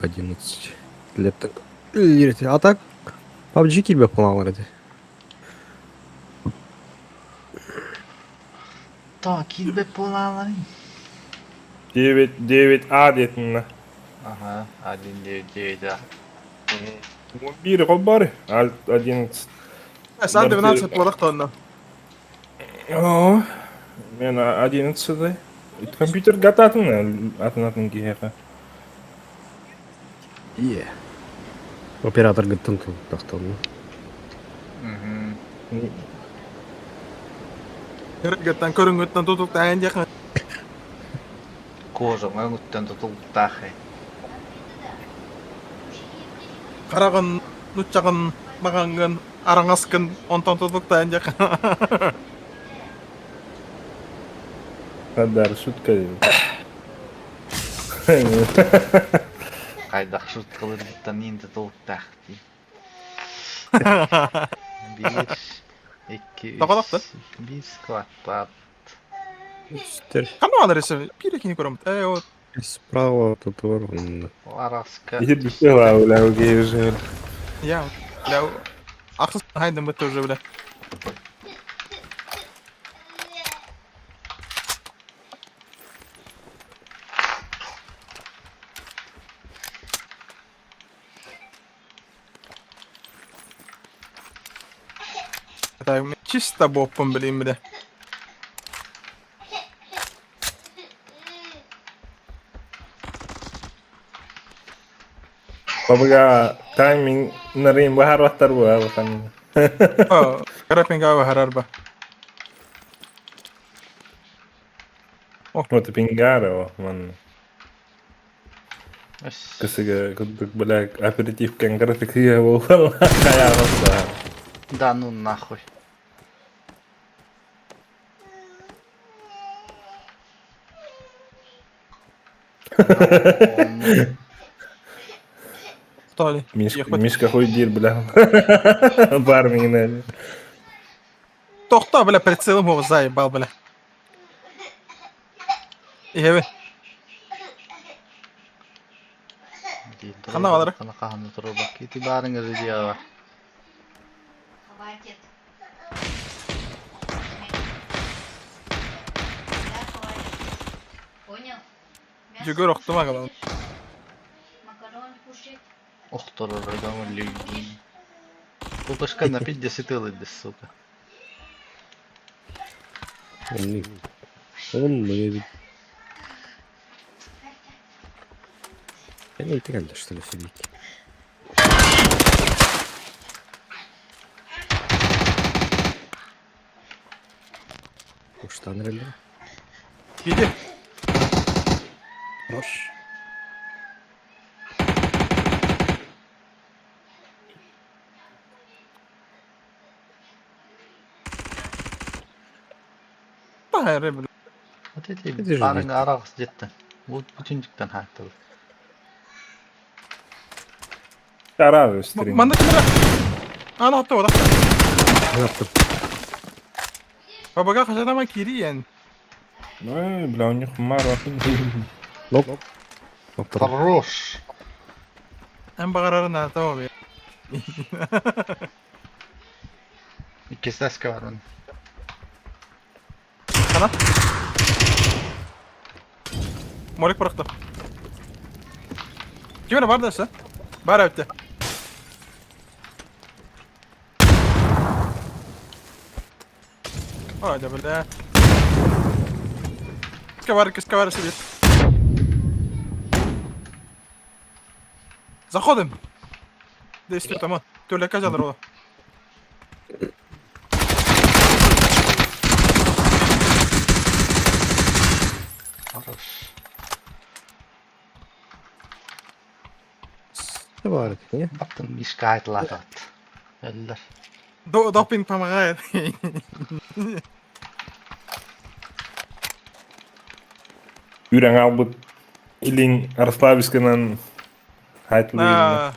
11 лет. А так PUBG киирбэт буолаҕалар этэ. Тоҕо киирбэт буолааларый? 9 9А диэтиннэ. Ага, 1-9-9А. Биир холбоору. Альт 11. Сам 12 буолах тонна. Оо, мен 11 Компьютер гататын атын-атын киһиэхэ. Е. Операторгыттан тахталла. Көрүҥҥүттэн көрүҥҥүттэн тутултаайын диэххэ. Кожаҥа өҥүттэн тутулуктаах Хараҕын, нуччаҕын, маҕаҥҥын, араҥаскын онтон тутулуктаайын диэххэ. Хадар шутка Хайдах шуткалырбыттан иин тутулуктаах дии. Биир, икки, үс, биир склад Үстэр. Ханна баалар өссө? Биир кини көрөммүт. Ээ, вот. Справа тут он. Араска. Я, бля, ахсыс хайдам бытты уже, бля. Так, чисто боппун билим бile. Бабыга тайминг нарыйын баһарбаттар буолан. Карапинга баһарарба. Вот пингаро манна. Кысыга курдук бля оперативкаҥ кыратык сыыһа буолла хайаабат Да ну нахуй. Толи. Мишка, Мишка хуй диир бля. Бар миҥинэ. Тохтоо, бля, прицелым его заебал, бля. Иһэбин. Ханна балары? Хана хаһан турбак. Ити баарыҥ радиоҕа. Хватит. Да, хватит. Понял? Мясо Жүгөр охтума калан. будешь? Макарон кушать Охторорго люльдин. Пупышка на пизде сытылыды, сука. Он он Я не кэллэ что ли сидеть. Уштан эрэллэр. Иди. Хорош. Баһары бля. Вот эти Это же барыҥ араҕас дьиттэн. Бу бүтүнчүктэн хааттыбыт. Араҕы стрим. Манна кимera. Ана отто ода. Yaptım. Бабага хашанама кириен. Ой, бля, у них мара. Лоп. Лоп. Хорош! Эн баҕарарын аата ол. Иккистэскэ баран. Хана. Молик бырахтым. Ким эрэ бар да өссө? Бар эбит. Ой, да бля. Киска бар, киска бар сидит. Заходим. Действуй там. Төлөкө жалыр ол. Хорош. Не бар не? Баттын мишка айтылатат. Өллөр. Допинг помогает. Үрэн аалбыт илин Арслависканан На.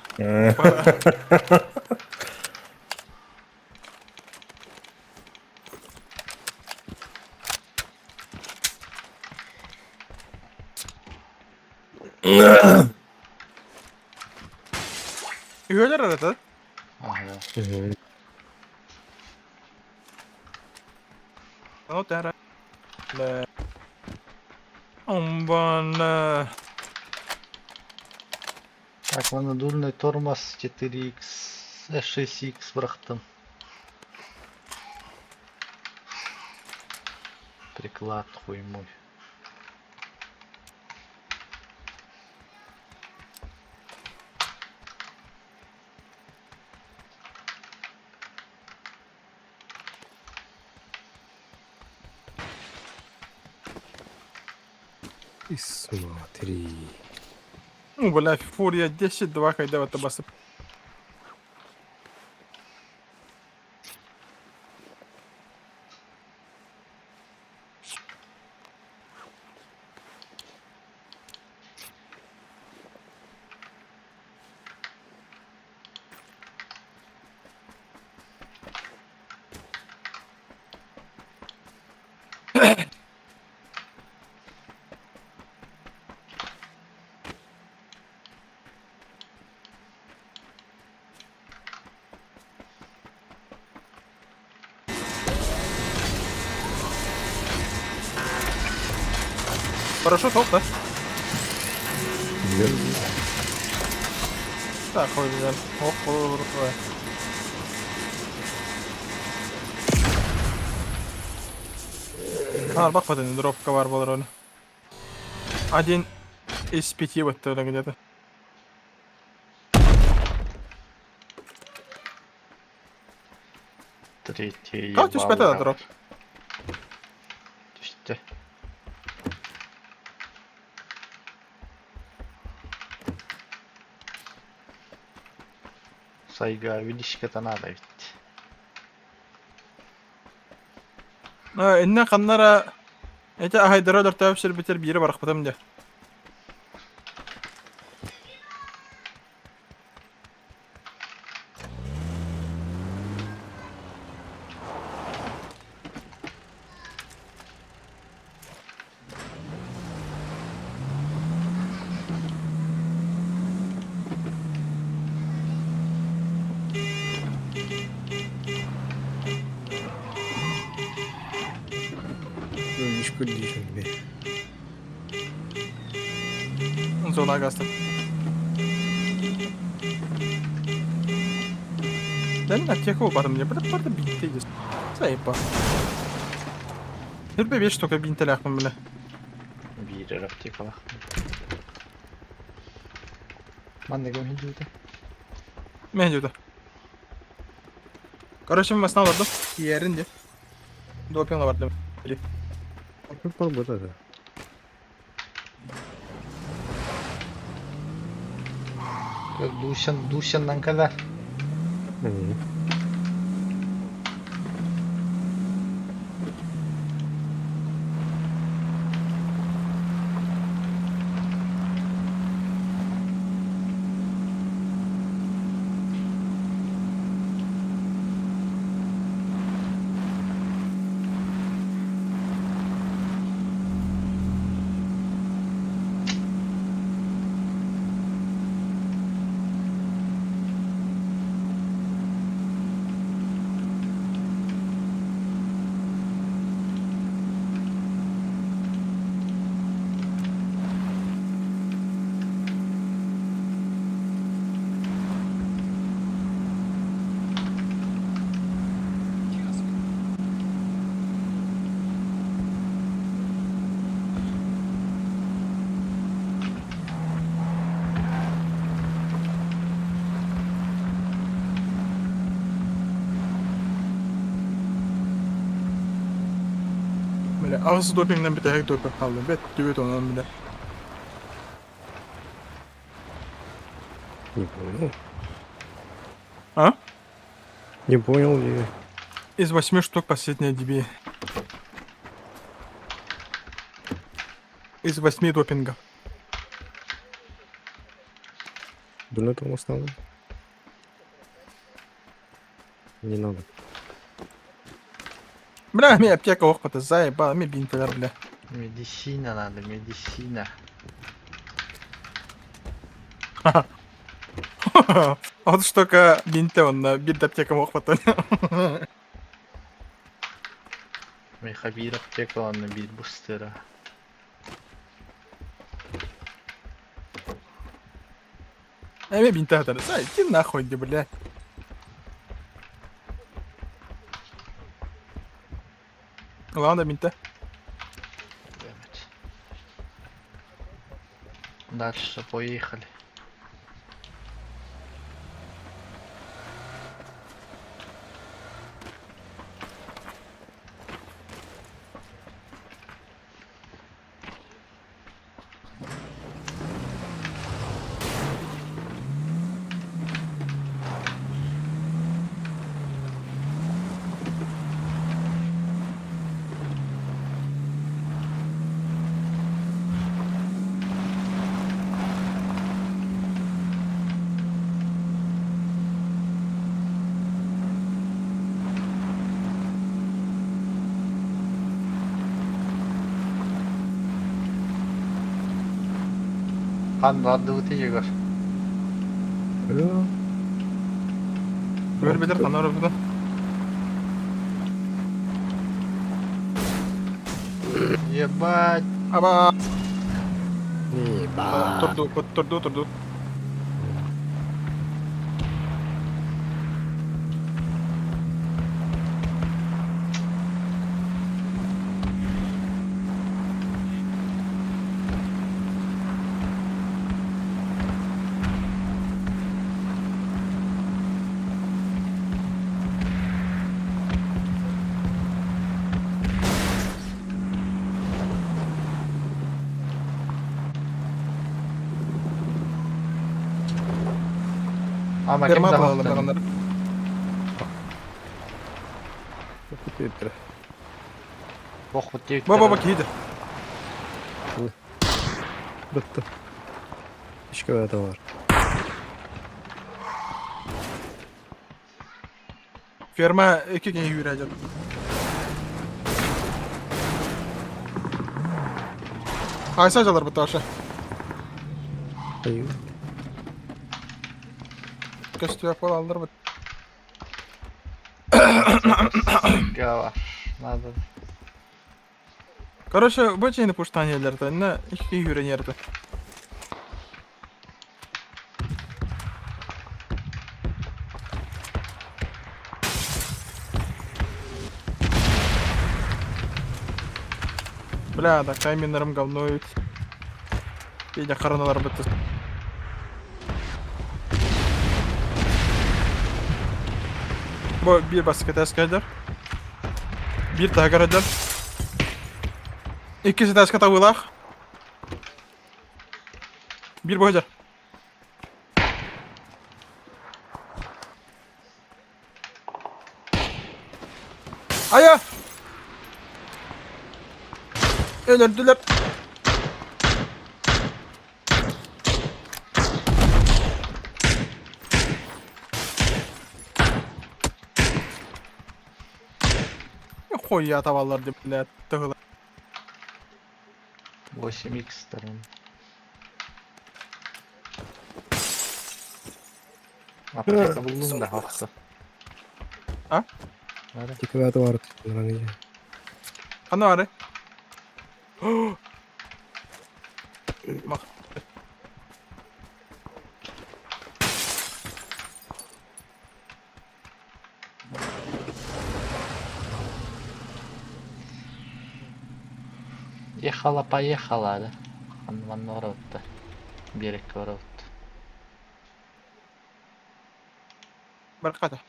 Үһүөлэр эрэ Ага. Ну тара. Бля. Омбана. Так, ладно, дульный тормоз 4х, 6х бырахтым. Приклад хуй мой. И смотри. Ну, бля, фурия 10-2 хайда это басы. Парашют, оп, да? Так, ой, бля. Оп, ой, ой. А, бак вот дропка бар был роль. Один из пяти вот тогда где-то. Третий Как түспэт ебал это дроп? Түстэ. Сайга, видишь, это надо ведь. Инне ханнара эти ахайдара өлөртөөп сирбитер биири барахпытым де. Видишь, бе. Зона гаста. Да не аптека убатым мне, бля, барда бинте есть. Заеба. Хүрбе беш тока бинтелякмын бля. Биир аптекалах. Манна кем хилдибитэ? Мен деді. Короче, мен басына аларды. Ерін де. Допинг барды. Бар это. Дусян, Дусяннан кэлэр. Бля, ağız допингнен битәһек допинг қалды. Бет түбет онан бля. Не понял. А? Не понял, не. Из восьми штук последняя DB. Из восьми допингов. Дульной тормоз надо? Не надо. Бля, мен аптека оқпаты, заеба, мен бинтелер, бля. Медицина надо, медицина. От штука бинте онно биир да аптека муохпаттан. Миэхэ биир аптека уонна биир бустера. Эми бинте хатар. Сай, иди нахуй, иди, бля. Ладно, бинте. Блядь. Дальше поехали. Ханнардыбыт Егор. Өр билэр ханар өлбүтэ. Ебать. Аба. Ебать. Турду, турду, турду. Ама ким Ферма да буолалар даҕаннар. Бохпут диэбиттэр. Ба ба ба киһи Бытты. Ишке бата бар. Ферма икки киһи үүрэ дьон. Айса дьалар быташа. Айы. Көстүөх буолаллар быт. Гава. Надо. Короче, бу чейни пуштан еллерде, инна икки киһи үүрэн иэрдэ. Бля, да каменнарым говно ведь. Петя хараналар бытты. Бу биир баскет эскайдар. Биир таһагарадар. Икки сетаска табылах. Биир божар. Ая! Өлөрдүлэр. Хуя табаллар деп, блядь, тыгыла. 8 х сторон. Аптека булдум да хаксы. А? Бары. Тики бата бар. Хана бары? Мах. Ехала, поехала, да. Манна барабытта. Берекке барабыт. Барката.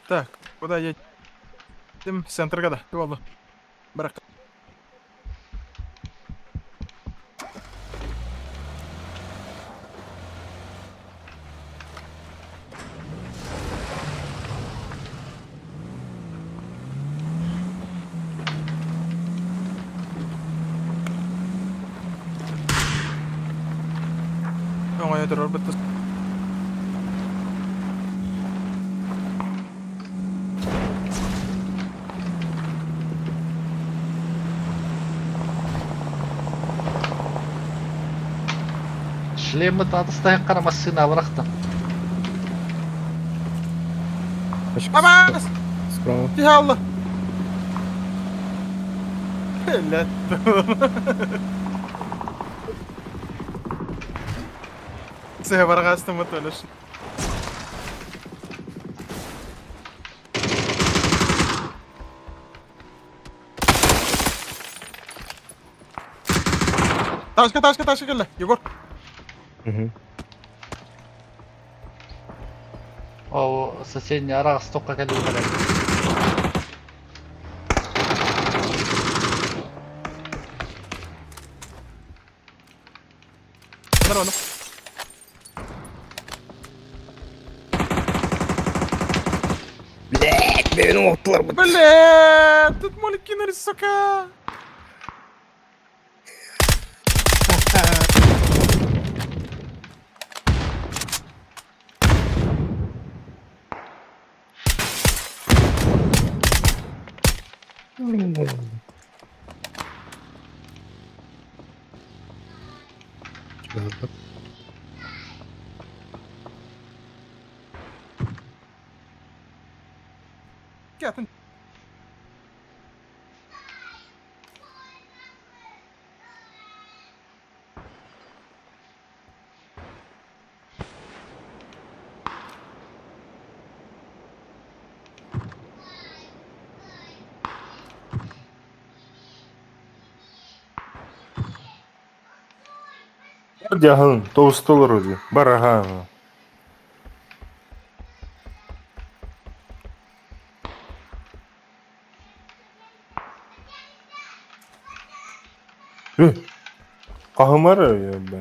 Так, куда едем? Центрга да. Болду. Барак. Оңой турар бытты. Шлеммит атастаһыккара массыына абырахтан. Тачка Абаас! справа. Киһи алла. Блядь. Сыһа барҕаастыммыт өлөш. Ташка, ташка, ташка кэллэ. Егор. Мгм. Ол соседний араҕас токка кэлии барар. Нормально. Блядь, бэйэни оҥоттулар быт. Блядь, тут молик кинули, сука. Кэтин. Дьаһын, тоҕустулар үһү, бараһаан. Хаһымар бэ.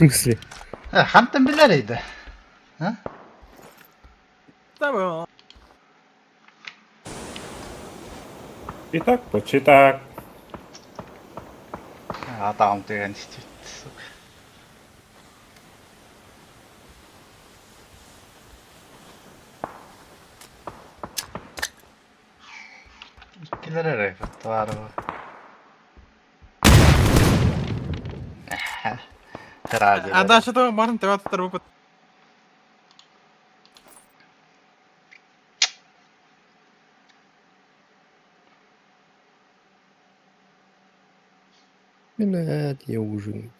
В смысле? Хантан билэр эйдэ? Да, И так, почти так. Атаҕым тыган истибит, сука. Иккилэр эрэ баар А дальше то барын тебе туттар бупут. Блядь, я ужинать.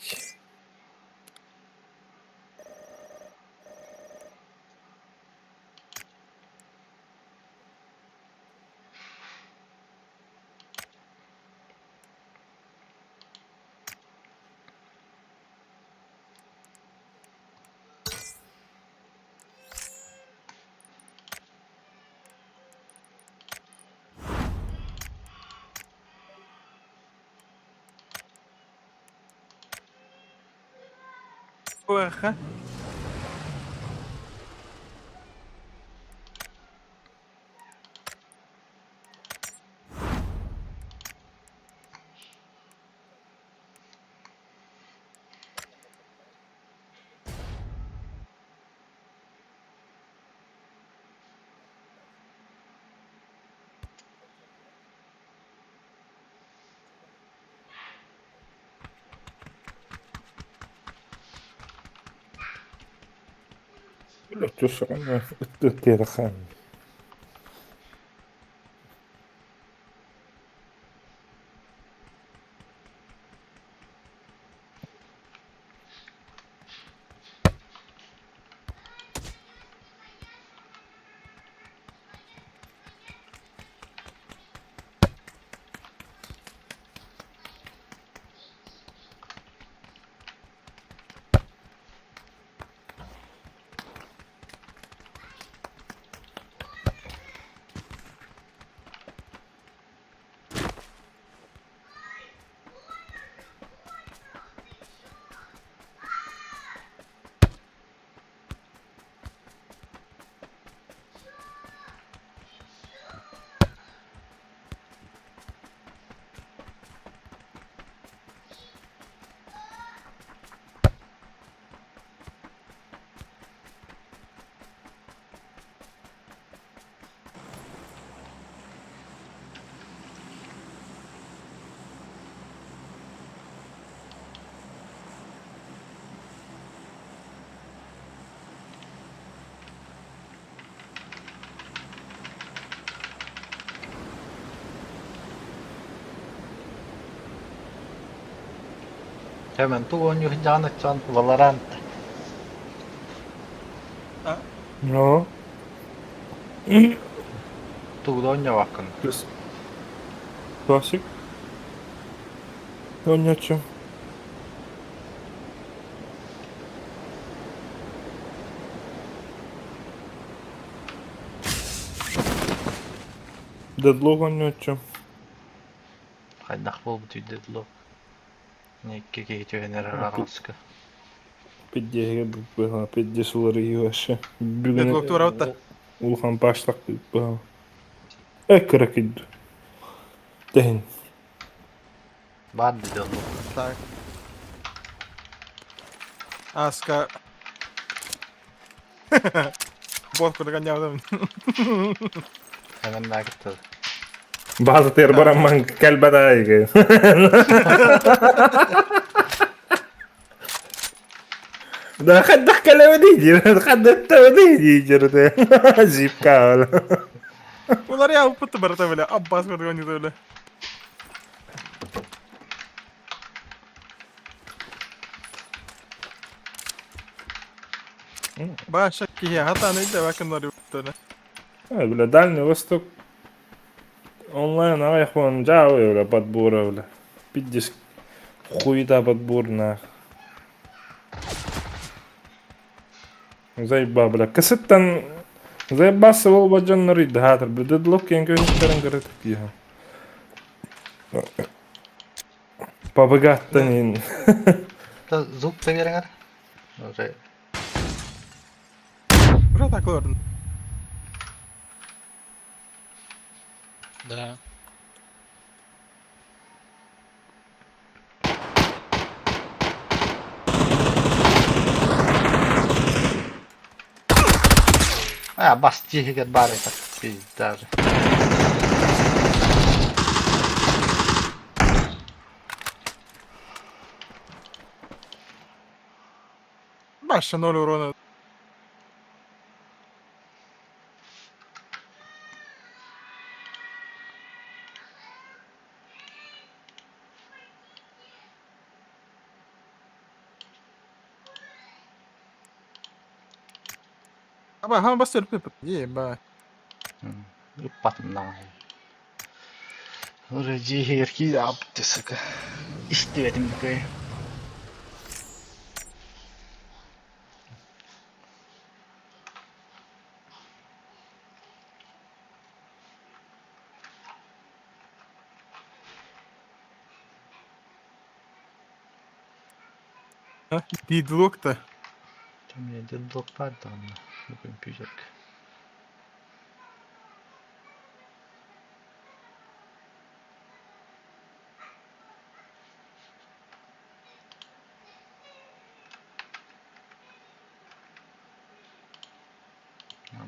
Уэха. Бля, түсіғана үттөттері. Hemen тугу оонньуу сылдьаҕын Valorant. Но. Тугу да оонньообоккун. Плюс. Классик. Оонньооччу. Deadlock оонньооччу. Хайдах буолбут Deadlock. Икки киһи түһэн эрэр араҕаска. Пиддиэһигэ быһа, пиддиэс уларыйыы вообще. Бүгүн Deadlock туораабыта. улахан башлак быһа. Э кыракыйды. Тэһин. Баар Deadlock. Так. Аска. Бот курдук анньаабытым. Hemen кыттады. База тер барамман кэлбэтэ. Да хайдах кэлэбэдий хайдах диир Зипка. Уларыйа барыта бля. Аббас курдук оонньуута бля. Баша киһи хатан иде бакын бля. Бля, Дальний Восток онлайн айфон жабы бля подбора бля. Пиздец хуета подбор нах. Заеба, бля. Касеттан заебался ол бажаннар идхатыр. Бля, Deadlock кен көйүттерин көрөтүк дия. Пабагаттан ин. Та звук та бериңер. Уже Бра так олордун. Да. А, бас тиһигэр баар это пизда же. Баша ноль урона. Аба, ха бас өрпүт. Еба. Ыппатым даҕаны. Ыры дьиэһигэр киирээбит сука. Истибэтим кый. Дедлок-то. У меня дедлок баар даҕаны бу компьютерга.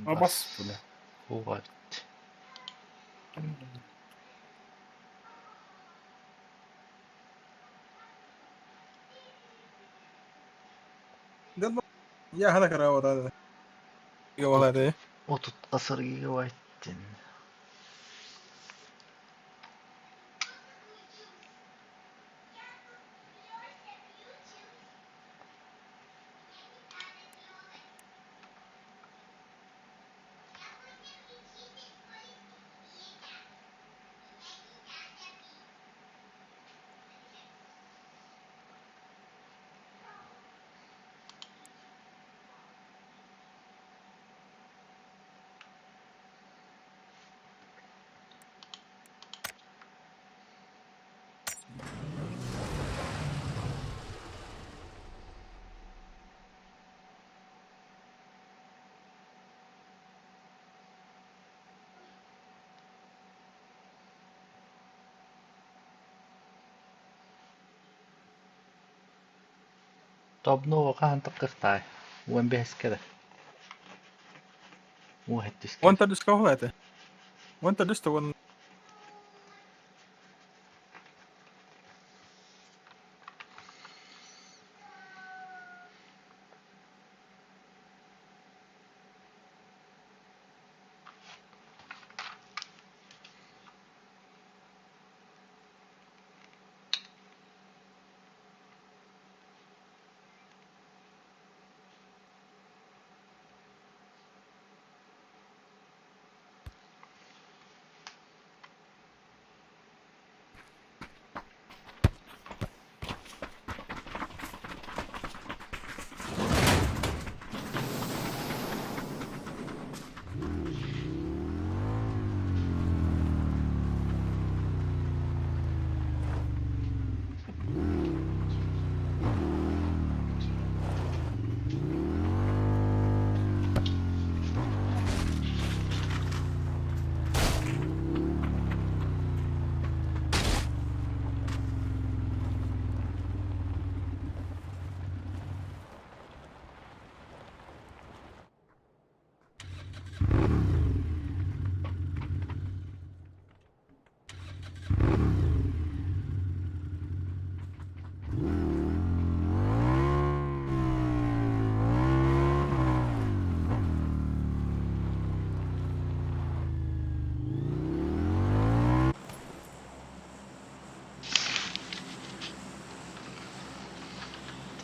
Абас бля. Вот. Я хана карава да. Отут асыр гигабайттын. Обнова хаһан таххыахтаай? Уон бэһискэ да? Уон сэттискэ Уон төрдүскэ оһол этэ. Уон төрдүс да уон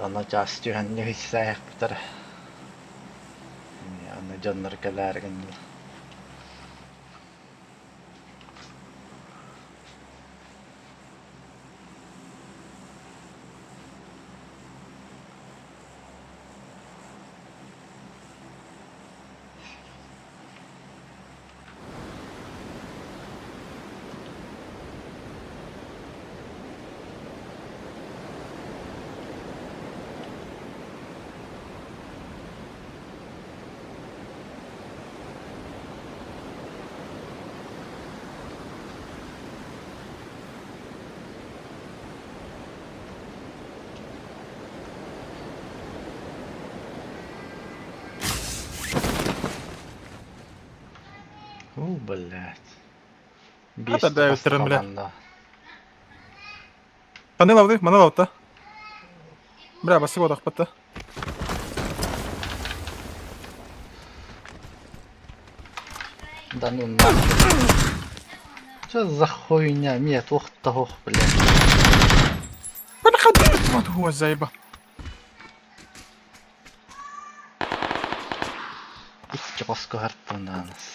Аны чаас түһэн иһиссээхпитэр. Аны дьоннор кэлээр гыннылар. Уу, блядь. Биэс Ата да өттөрөн бля. команда. Панелавды, маналавта. Бля, басып одақпатта. Да ну нахуй. Что за хуйня? Нет, ох ох, блядь. Вот هو заеба. Икки хоско хартанаас.